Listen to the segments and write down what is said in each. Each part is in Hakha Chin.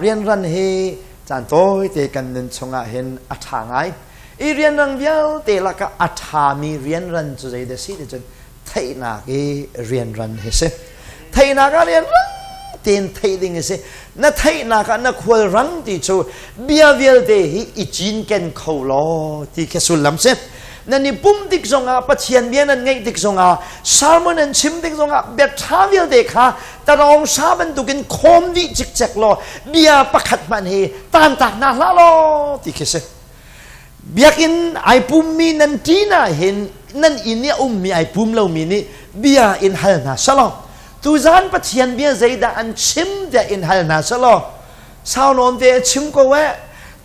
Rianran hi caan tawite kan nun chungah hin a ṭha ngai. I rianrang vialte lakah a ṭhami rianran cu zeidah si ti cun theihnak i rianran hi si. Theihnak ah rianrang tein theih ding a si. Na theihnak ah na khualrang ti cu bia vialte hi i cinken kho law ti khi sullam si. Nan i pum tik zongah Pathian bia nan ngaih tik zongah sermon nan chim tik zongah bia ṭha vialte kha tarawng sa bantukin khawm dih cikcek law bia pakhat hmanh hi taantak hna hlah law ti khi si. Biakinn ai pummi nan ṭin ah hin nan inn i a ummi ai pum lomi nih bia in hal hna selaw tuzan Pathian bia zeidah an chim tiah in hal hna selaw sau nawn te a chim ko eh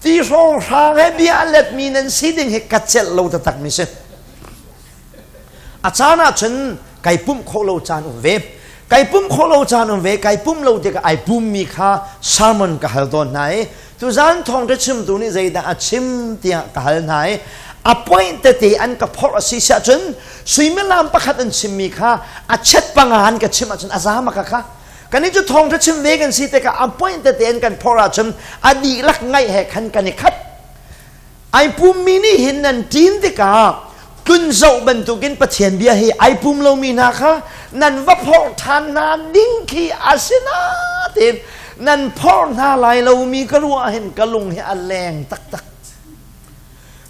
ti hrawng hrang he bia a letmi nan si ding hi ka celh lo taktak mi si. A caan ah cun kai pumh khawh lo caan um ve. Kai pumh khawh lo caan um ve. Kai pumh lo tikah ai pummi kha sermon ka hal tawn hna i tuzaan thawngṭha chimtu nih zeidah a chim tiah ka hal hna i a point tete an ka phorh a si siah cun suimilam pakhat an chimmi kha a chet panga an ka chim ahcun a za ma ka kha kan cu thawngṭha chim ve kan si tikah a point tete an kan phorh ahcun a dihlak ngaih he khan kan i khat. Ai pummi nih hin nan ṭin tikah tlun zoh bantukin Pathian bia hi ai pum lomi hna kha nan va phorh ṭhan hna ding khi a si nain nan phorh hna lai lomi ka ruah hin ka lung hi a leng taktak.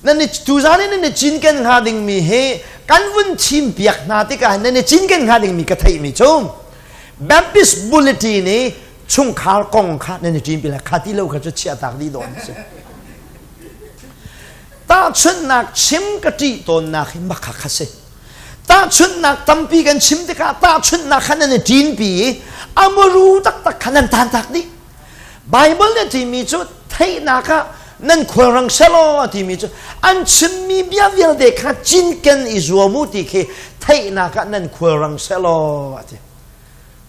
Nan i tuzan in nan i cinken hnga dingmi hi kan vun chimpiak hna tikah nan i cinken hnga dingmi ka theihmi cu Baptist Bulletin i chungkhar kong kha nan i ṭinpi lai kha ti lo kha cu chiahtak dih dawn a si. Tahchunhnak chim ka ṭih tawnnak hi makha kha si. Tahchunhnak tampi kan chim tikah tahchunhnak kha nan i ṭinpi i a muru taktak kha nan tantak dih. Baibal nih a timi cu theihnak ah nan khualrang selaw a timi cu an chimmi bia vialte kha cinken i zuam u ti khi theihnak ah nan khualrang selaw a ti.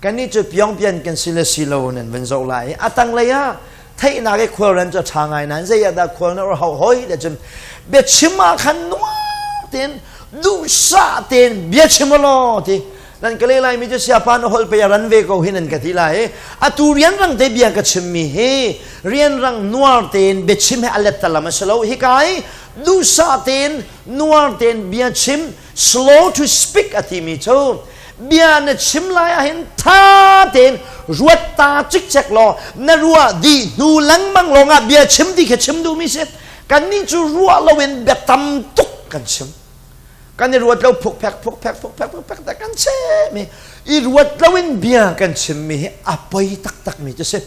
Kannih cu Pyongpian kan si le si lo nan van zoh lai i a tanglei ah theihnak i khualren cu a ṭha ngai nain zei ah dah khual na hauh hoi le cun biachim ah khan nuam tein duhsah tein biachim law ti nan ka le laimi cu siapa na holh pei a ran ve ko hi nan ka ti lai i atu rianrang te bia ka chimmi hi rianrang nuar tein biachim he a lettalam a si lo hika i duhsah tein nuar tein biachim slow to speak a timi cu bia na chim lai ahhin tha tein ruat ta cikcek law na ruah dih hnu lengmang lawngah bia chim ti kha chim duhmi si. Kannih cu ruah loin bia tam tuk kan chim. Kan i ruat lo phukphek phukphek phukphek phukphek te kan chim i i ruat loin bia kan chimmi hi a poi taktakmi cu si.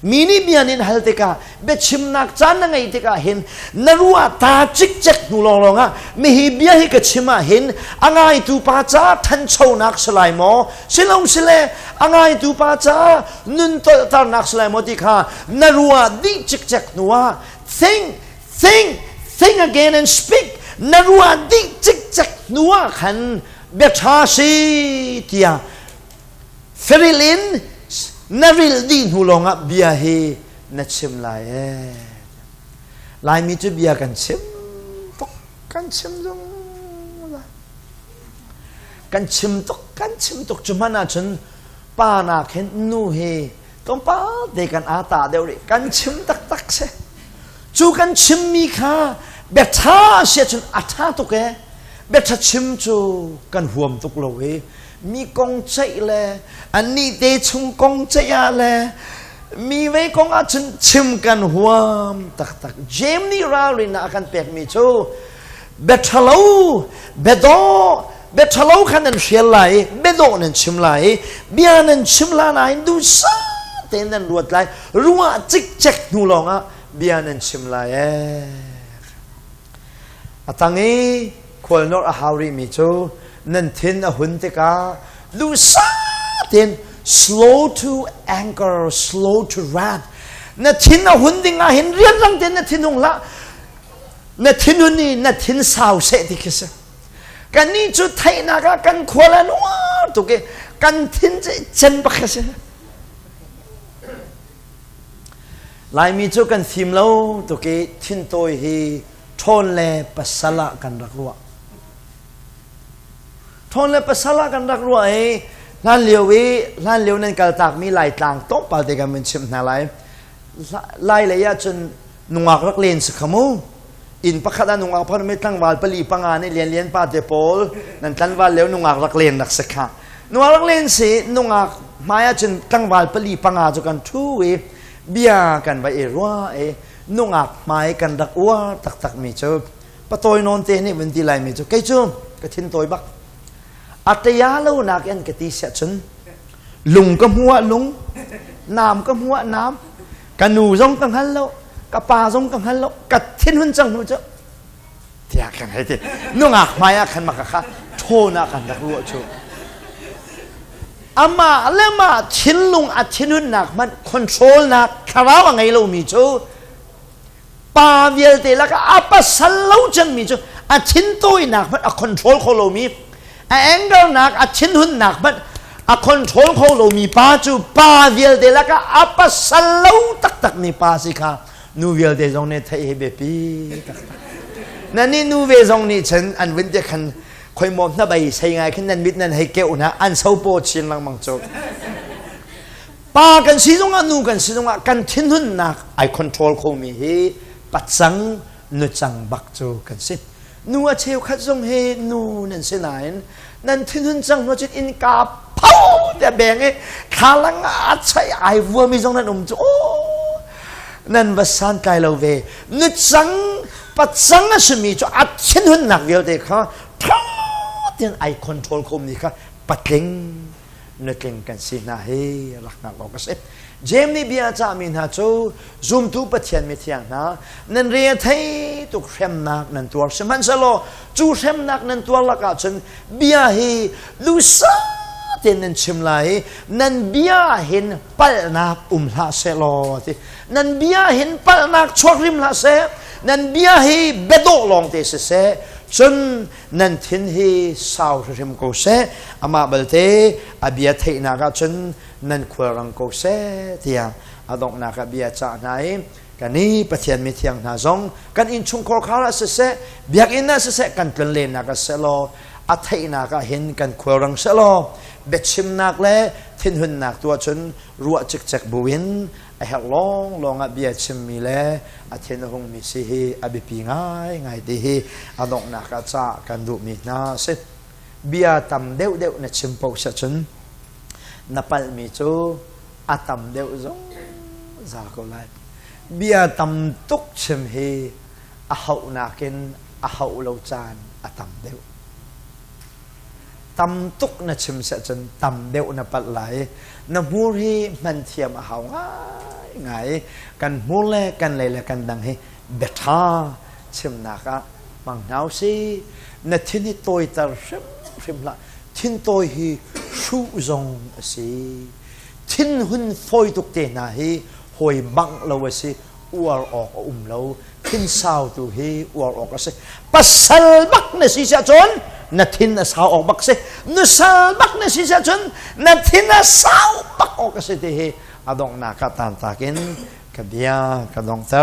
Mi nih bia nin hal tikah biachimnak caan na ngeih tikah hin na ruah ta cikcek hnu lawnglawng ah mihi bia hi ka chim ah hin a ngaitu pa ca thanchonak si lai maw silo sile a ngaitu pa ca nun tolhtarnak si lai maw ti kha na ruah dih cikcek hnu ah think think think again and speak na ruah dih cikcek hnu ah khan bia ṭha si tiah Feril in na rilh dih hnu lawngah bia hi na chim lai ee. Laimi cu bia kan chim tuk, kan chim zungzal. Kan chim tuk, kan chim tuk cu hmanh ahcun pa nak hin nu hi tlawmpal te kan aa ta deuh rih. Kan chim taktak si. Cu kan chimmi kha bia ṭha si ahcun a ṭha tuk ee. Bia ṭha chim cu kan huam tuk lo i mi kong ceih le annih te chung kong ceih ah le mi vei kong ah cun chim kan huam taktak. James nih ralrin a kan pekmi cu bia ṭhalo bia dawh bia ṭhalo kha nan hrial lai i bia dawh nan chim lai i bia nan chim la nain duhsah tein nan ruat lai ruah cikcek hnu lawngah bia nan chim lai ee. A tang i khualnawrh a hau rihmi cu nan thin a hun tikah duhsah tein, slow to anger, slow to wrath, na thin a hun ding ah hin rianrang tein na thin hung hlah, na thinhun i na thin sau seh ti khi si. Kannih cu theihnak ah kan khual a nuar tuk i kan thin cu cen bak khi si. Laimi cu kan fim lo tuk i thintawi hi ṭhawn le pasal ah kan rak ruah. Ṭhawn le pasal ah kan rak ruah i hlan lio i hlan lio nan kaltakmi Laitlang tlawmpal te kan vun chimh hna lai. Lai lei ah cun nungak rak len si kha mu. Inn pakhat ah nungak pakhat mi tlangval pali panga nih lian lian pa te pawl nan tlangval leo nungak rak len rak si kha. Nungak rak len si nungak hmai ah cun tlangval pali panga cu kan ṭhu i bia kan va i ruah i nungak hmai kan rak uar taktak mi cu patawi nawn te nih vun ti lai mi cu kei cu ka thin tawi bak. A ṭaya lo nak in ka ti siah cun lung ka hmu ah lung, naam ka hmu ah naam, ka nu zong ka hngal lo, ka pa zong ka hngal lo, ka thinhun cang hnu cu tiah kan hei ti. Nungak hmai ah khan maka kha ṭhawn ah kan rak ruah cu. Amah le mah thinlung a thinhunnak hmanh control nak thlarau a ngei lomi cu pa vialte lakah a pasal lo cangmi cu a thintawinak hmanh a control kho lomi a angernak a thinhunnak hmanh a control kho lomi pa cu pa vialte lakah a pasal lo taktakmi pa si kha nu vialte zong nih theih hi biapi taktak nan nih nu ve zong nih cun an vun te khan khoi maw hnabei sei ngai khin nan mit nan hei keuh hna an sopaw chin lengmang cu. Pa kan si zongah nu kan si zongah kan thinhunnak ai control khomi hi pacang nucang bak cu kan si. Nu a cheukhat zong hi nu nan si nain nan thinhun cang hnu cun innka pho te beng i thlalang ah a chai ai vuami zong nan um cu oh nan va santlai lo ve. Nucang pacang a simi cu a thinhunnak vialte kha tha tein ai control khomi kha patling nutling kan si hna hi rak hngalh awk a si. Jeim nih bia a cahmi hna cu zumtu Pathian mithiang hna nan re a thei tuk hremnak nan tuar sihmanhsehlaw cu hremnak nan tuar lakah cun bia hi duhsah tein nan chim lai i nan bia hin palhnak um hlah seh law ti nan bia hin palhnak chuak hrim hlah seh nan bia hi biadawh lawng te siseh cun Nan thin hi sau hrimhrim ko seh, amah balte a bia theihnak ah cun nan khualrang ko seh tiah a donghnak ah bia cah hna i kan i Pathian mithiang hna zong kan innchungkhar khar ah siseh, biakinn ah siseh, kan tlonlennak ah seh law a theihnak ah hin kan khualrang seh law biachimnak le thinhunnak tu ahcun ruah cikcek buin a herh lawnglawng ah bia chimmi le a thin a hungmi si hi a biapi ngaingai ti hi a donghnak ah ca kan duhmi hna a si. Bia tam deuhdeuh na chim paoh cun na palhmi cu a tam deuh zungzal ko lai. Bia tam tuk chim hi a hauhnak in a hauh lo caan a tam deuh. Tam tuk na chim seh cun tam deuh na palh lai. Na hmur hi hman thiam a hau ngaingai. Kan hmur le kan lei le kan dang hi biaṭha chimnak ah hmang hna usih. Na thin hi tawiter hrimhrim hlah. Thintawi hi hruh zong a si. Thinhun fawi tuk te hna hi hawi bangh lo a si. Uar awk a um lo. Thinsau tu hi uar awk a si. Pasal bak na si siah cun na thin a sau awk bak si. Nusal bak na si siah cun na thin a sau bak awk a si ti hi a donghnak ah tantak in ka bia ka donghter.